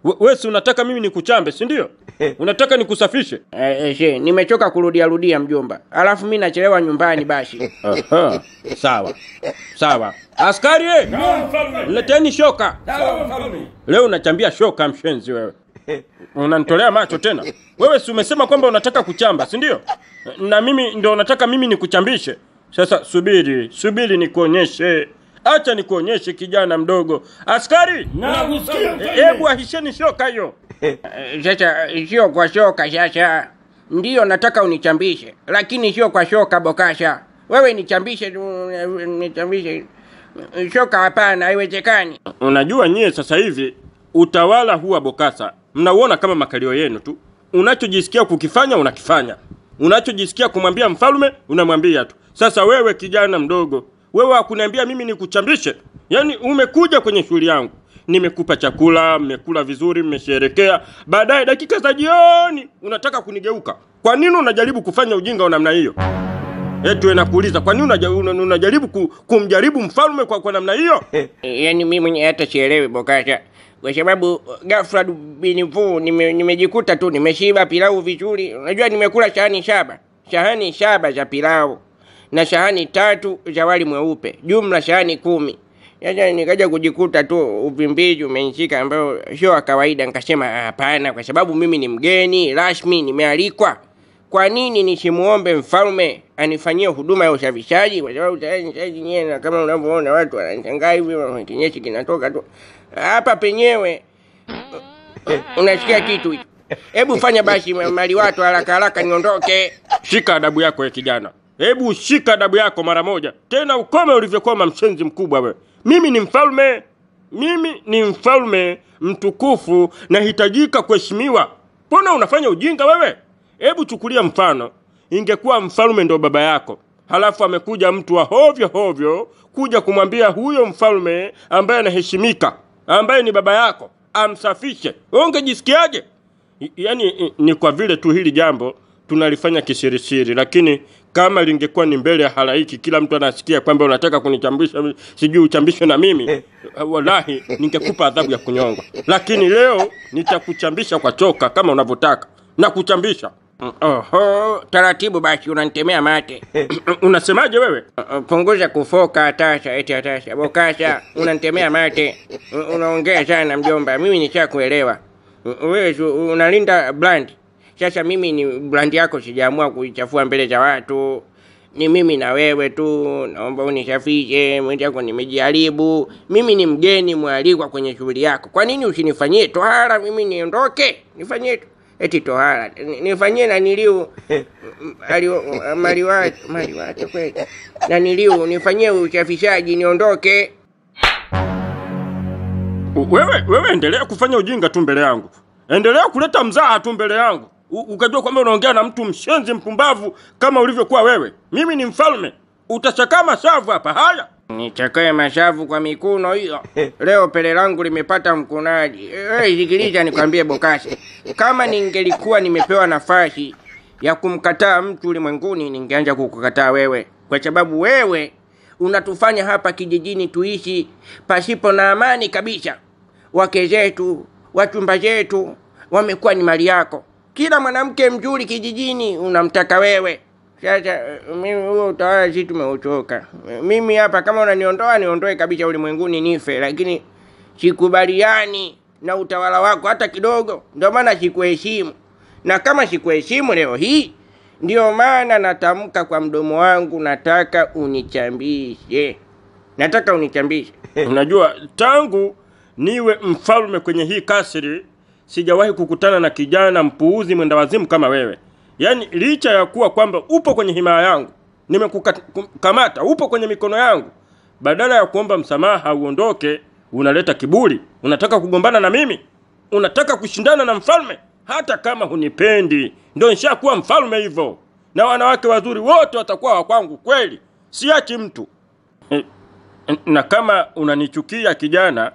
Wewe si unataka mimi nikuchambe, si ndio? Unataka nikusafishe? Nimechoka kurudia rudia mjomba. Alafu mimi nachelewa nyumbani basi. Aha. Sawa. Sawa. Askari leteni shoka. Sawa mfalme. Leo unachambia shoka mshenzi wewe. Unanitolea macho tena. Wewe si umesema kwamba unataka kuchamba, si ndio? Na mimi ndio nataka mimi nikuchambishe. Sasa subiri, subiri nikuonyeshe. Acha nikuonyeshe kijana mdogo. Askari! Nakusikia mfalme. Hebu ahisheni shoka hiyo. Sasa sio kwa shoka sasa. Ndio nataka unichambishe, lakini sio kwa shoka Bokasha. Wewe nichambishe, nichambishe. Shoka hapana, haiwezekani. Unajua nyie sasa hivi utawala huwa Bokasa mnauona kama makalio yenu tu. Unachojisikia kukifanya unakifanya. Unachojisikia kumwambia mfalme unamwambia tu. Sasa wewe kijana mdogo, wewe hakuniambia mimi nikuchambishe. Yaani umekuja kwenye shughuli yangu. Nimekupa chakula, mmekula vizuri, mmesherekea. Baadaye dakika za jioni unataka kunigeuka. Kwa nini unajaribu kufanya ujinga wa namna hiyo? Eti nakuuliza, kwa nini unajaribu kumjaribu mfalme kwa namna hiyo? Yaani mimi mwenyewe hata sielewi Bokasha. Kwa sababu ghafla binivu nimejikuta tu nimeshiba pilau vizuri. Unajua nimekula sahani 7. Sahani 7 za pilau na sahani 3 za wali mweupe. Jumla sahani 10. Yaani nikaja kujikuta tu uvimbiji umenishika ambao sio wa kawaida. Nikasema hapana, kwa sababu mimi ni mgeni rasmi, nimealikwa. Kwa nini nisimuombe mfalme anifanyie huduma ya usafishaji? Kwa sababu usafishaji nyewe kama unavyoona watu wananishangaa hivi, kinyesi kinatoka tu. Hapa penyewe unasikia kitu hicho. Hebu fanya basi mali watu haraka haraka niondoke. Shika adabu yako kijana. Hebu shika adabu yako mara moja. Tena ukome ulivyokoma mshenzi mkubwa wewe. Mimi ni mfalme. Mimi ni mfalme mtukufu, nahitajika kuheshimiwa. Mbona unafanya ujinga wewe? Hebu chukulia mfano, ingekuwa mfalme ndo baba yako, halafu amekuja mtu wa hovyo hovyo kuja kumwambia huyo mfalme ambaye anaheshimika, ambaye ni baba yako, amsafishe. Wewe ungejisikiaje? Yaani ni kwa vile tu hili jambo tunalifanya kisirisiri, lakini kama lingekuwa ni mbele ya halaiki, kila mtu anasikia kwamba unataka kunichambisha, sijui uchambishwe na mimi, wallahi ningekupa adhabu ya kunyongwa. Lakini leo nitakuchambisha kwa choka kama unavyotaka. Na kuchambisha. Oho, taratibu basi unanitemea mate. Unasemaje wewe? Punguza kufoka atasha, eti atasha. Bokasha, unanitemea mate. Unaongea sana mjomba, mimi nishakuelewa. Wewe unalinda brand. Sasa mimi ni brand yako, sijaamua kuichafua mbele za watu. Ni mimi na wewe tu, naomba unisafishe, mwenzako nimejaribu. Mimi ni mgeni mwalikwa kwenye shughuli yako. Kwa nini usinifanyie tohara mimi niondoke? Nifanyie tu. Eti tohara, nifanyie na niliu maliwato kweli. Na niliu nifanyie usafishaji niondoke. Wewe endelea kufanya ujinga tu mbele yangu. Endelea kuleta mzaha tu mbele yangu. Ukajua kwamba unaongea na mtu mshenzi mpumbavu kama ulivyokuwa wewe. Mimi ni mfalme. Utachakama mashavu hapa. Haya. Nichakae mashavu kwa mikuno hiyo. Leo pele langu limepata mkunaji. Sikiliza nikwambie Bokasha. Kama ningelikuwa nimepewa nafasi ya kumkataa mtu ulimwenguni, ningeanza kukukataa wewe. Kwa sababu wewe unatufanya hapa kijijini tuishi pasipo na amani kabisa. Wake zetu, wachumba zetu wamekuwa ni mali yako. Kila mwanamke mzuri kijijini unamtaka wewe. Sasa mimi huo utawala si tumeuchoka. Mimi hapa kama unaniondoa niondoe kabisa ulimwenguni nife, lakini sikubaliani na utawala wako hata kidogo. Ndio maana sikuheshimu. Na kama sikuheshimu leo hii, ndio maana natamka kwa mdomo wangu, nataka unichambishe. Nataka unichambishe. Unajua tangu niwe mfalme kwenye hii kasri sijawahi kukutana na kijana mpuuzi mwendawazimu kama wewe. Yaani licha ya kuwa kwamba upo kwenye himaya yangu, nimekukamata, upo kwenye mikono yangu, badala ya kuomba msamaha uondoke, unaleta kiburi, unataka kugombana na mimi, unataka kushindana na mfalme. Hata kama hunipendi, ndio nishakuwa mfalme hivyo. Na wanawake wazuri wote watakuwa wa kwangu kweli. Siachi mtu. Na kama unanichukia kijana,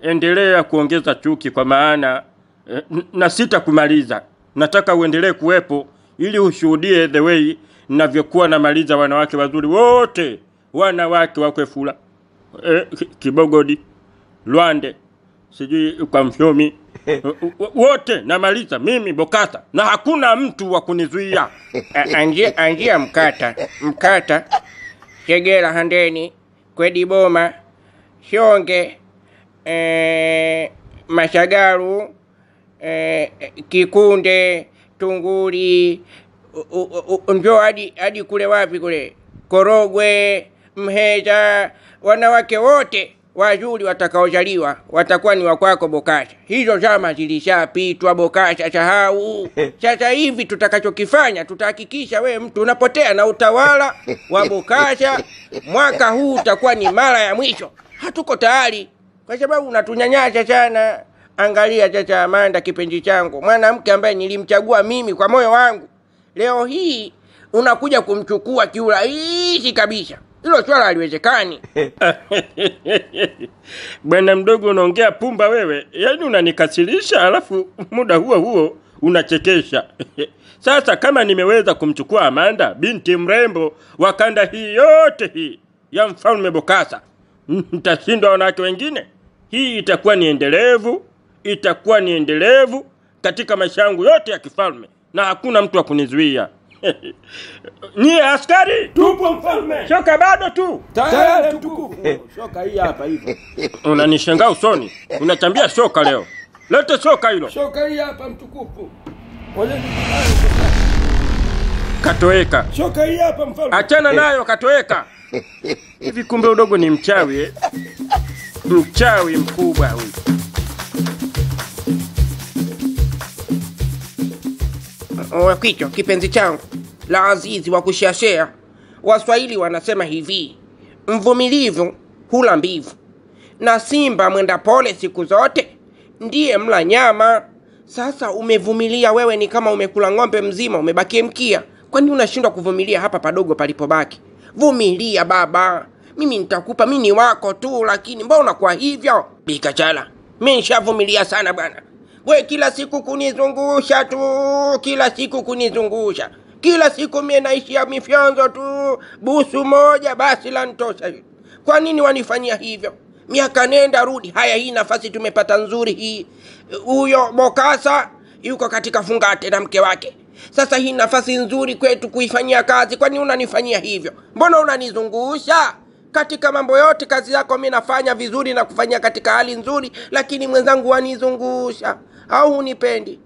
endelea kuongeza chuki, kwa maana na sitakumaliza. Nataka uendelee kuwepo ili ushuhudie the way ninavyokuwa namaliza wanawake wazuri wote. Wanawake wa Kwefula, Kibogodi, Lwande, sijui kwa Mfyomi, wote namaliza mimi Bokasa, na hakuna mtu wa kunizuia. Anjia Mkata, Shegera, Handeni, Kwediboma, Shonge, Mashagaru, Kikunde, Tunguri, njoo hadi kule wapi kule Korogwe, Mheza. Wanawake wote wazuri watakaozaliwa watakuwa ni wakwako Bokasa. Hizo zama zilishapitwa Bokasa, sahau. Sasa hivi tutakachokifanya, tutahakikisha we mtu unapotea na utawala wa Bokasa mwaka huu utakuwa ni mara ya mwisho. Hatuko tayari kwa sababu unatunyanyasa sana. Angalia sasa Amanda, kipenzi changu, mwanamke ambaye nilimchagua mimi kwa moyo wangu, leo hii unakuja kumchukua kiurahisi kabisa. Hilo swala haliwezekani. Bwana mdogo, unaongea pumba wewe. Yaani unanikasirisha alafu muda huo huo unachekesha. Sasa kama nimeweza kumchukua Amanda, binti mrembo wa kanda hii yote hii ya mfalme Bokasa, nitashindwa wanawake wengine? Hii itakuwa ni endelevu, itakuwa ni endelevu katika maisha yangu yote ya kifalme, na hakuna mtu wa kunizuia. Nyie askari, Tupo mfalme. Shoka bado tu. Tayari mtukufu. Shoka hii hapa hivi. Unanishangaa usoni. Unatambia shoka leo. Lete shoka hilo. Shoka hii hapa mtukufu. Katoweka. Shoka hii hapa mfalme. Achana nayo, katoweka. Hivi kumbe udogo ni mchawi eh? Mchawi mkubwa huyu. Wakicho, kipenzi changu la azizi wa kushiashea. Waswahili wanasema hivi, mvumilivu hula mbivu, na simba mwenda pole siku zote ndiye mla nyama. Sasa umevumilia wewe, ni kama umekula ng'ombe mzima, umebaki mkia. Kwani unashindwa kuvumilia hapa padogo palipobaki? Vumilia baba, mimi nitakupa, mimi ni wako tu, lakini mbona kwa hivyo? Bikachala, mimi nishavumilia sana bwana. We kila siku kunizungusha tu, kila siku kunizungusha. Kila siku mimi naishi ya mifyonzo tu, busu moja basi lanitosha. Kwa nini wanifanyia hivyo? Miaka nenda rudi. Haya, hii nafasi tumepata nzuri hii. Huyo Bokasa yuko katika fungate na mke wake. Sasa hii nafasi nzuri kwetu kuifanyia kazi. Kwa nini unanifanyia hivyo? Mbona unanizungusha? Katika mambo yote kazi yako mimi nafanya vizuri na kufanyia katika hali nzuri, lakini mwenzangu wanizungusha. Au unipendi?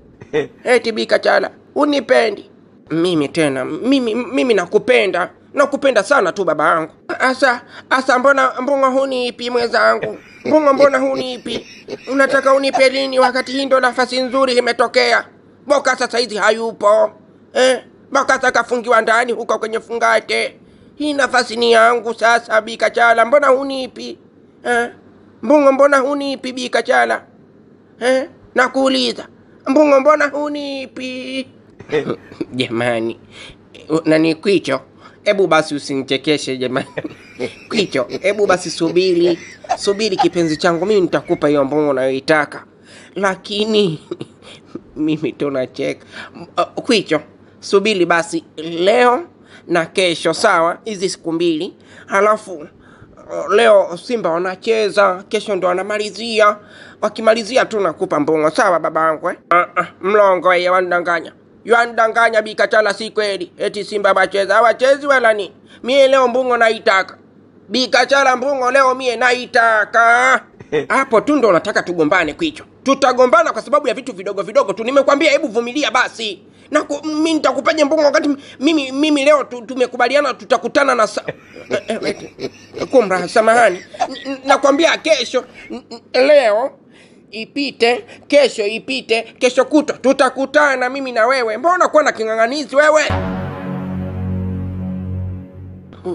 Eti Bikachala, unipendi? Mimi tena, mimi nakupenda. Nakupenda sana tu baba yangu. Asa mbona huniipi mwenzangu? Mbona huniipi? Unataka unipe lini wakati hii ndo nafasi nzuri imetokea? Bokasa saizi hayupo. Bokasa kafungiwa ndani huko kwenye fungate. Hii nafasi ni yangu sasa Bikachala, mbona huniipi? Mbona huniipi Bikachala? Nakuuliza. Mbungo mbona huniipi? Jamani, nani Kwicho? Ebu basi usinichekeshe jamani. Kwicho, ebu basi subiri. Subiri kipenzi changu, mimi nitakupa hiyo mbungo unayoitaka. Lakini mimi tu nacheka. Kwicho, subiri basi leo na kesho, sawa? Hizi siku mbili. Halafu leo Simba wanacheza, kesho ndo wanamalizia. Wakimalizia tu nakupa mbongo, sawa babangu eh? Mlongo yeye wanidanganya. Yanidanganya Bikachala, si kweli. Eti Simba bacheza, hawachezi wala nini. Mie leo mbongo naitaka. Bikachala mbongo leo mie naitaka. Hapo tu ndo nataka tugombane Kwicho. Tutagombana kwa sababu ya vitu vidogo vidogo tu. Nimekwambia hebu vumilia basi. Na mimi nitakupaje mbongo wakati mimi leo tumekubaliana tutakutana na kumra, samahani. Nakwambia kesho, leo ipite, kesho ipite, kesho kutwa tutakutana mimi na wewe. Mbona kuwa na king'ang'anizi wewe?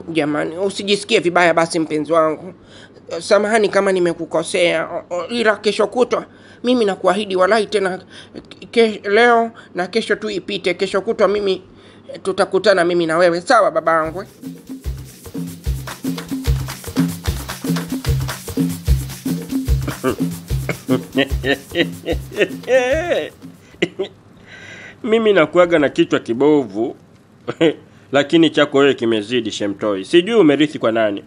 Jamani, usijisikie vibaya basi mpenzi wangu. Samahani kama nimekukosea, ila kesho kutwa mimi nakuahidi walai tena, leo na kesho tu ipite, kesho kutwa mimi tutakutana mimi na wewe, sawa babangu? Mimi nakuaga na kichwa kibovu. Lakini chako wewe kimezidi Shemtoi, sijui umerithi kwa nani.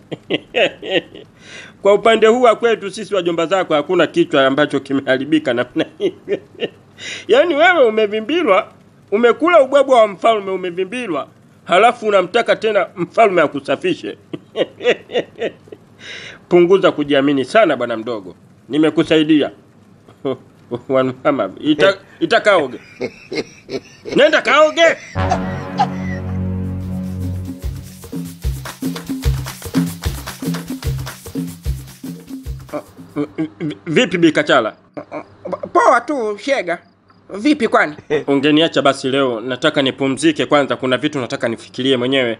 Kwa upande huu wa kwetu sisi wajomba zako hakuna kichwa ambacho kimeharibika namna hii. Yaani wewe umevimbilwa, umekula ubwabwa wa mfalme, umevimbilwa, halafu unamtaka tena mfalme akusafishe. Punguza kujiamini sana bwana mdogo, nimekusaidia. Wanhama, itakaoge. Nenda kaoge. Vipi Bikachala? Poa tu Shega. Vipi kwani? Ungeniacha basi leo, nataka nipumzike kwanza, kuna vitu nataka nifikirie mwenyewe.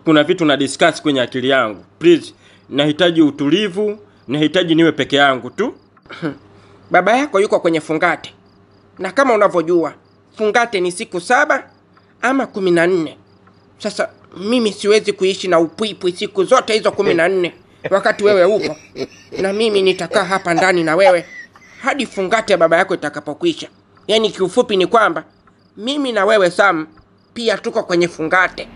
Kuna vitu na discuss kwenye akili yangu. Please, nahitaji utulivu, nahitaji niwe peke yangu tu. Baba yako yuko kwenye fungate, na kama unavyojua fungate ni siku 7 ama 14. Sasa mimi siwezi kuishi na upwipwi siku zote hizo 14 wakati wewe upo, na mimi nitakaa hapa ndani na wewe hadi fungate ya baba yako itakapokwisha. Yaani kiufupi ni kwamba mimi na wewe Sam pia tuko kwenye fungate.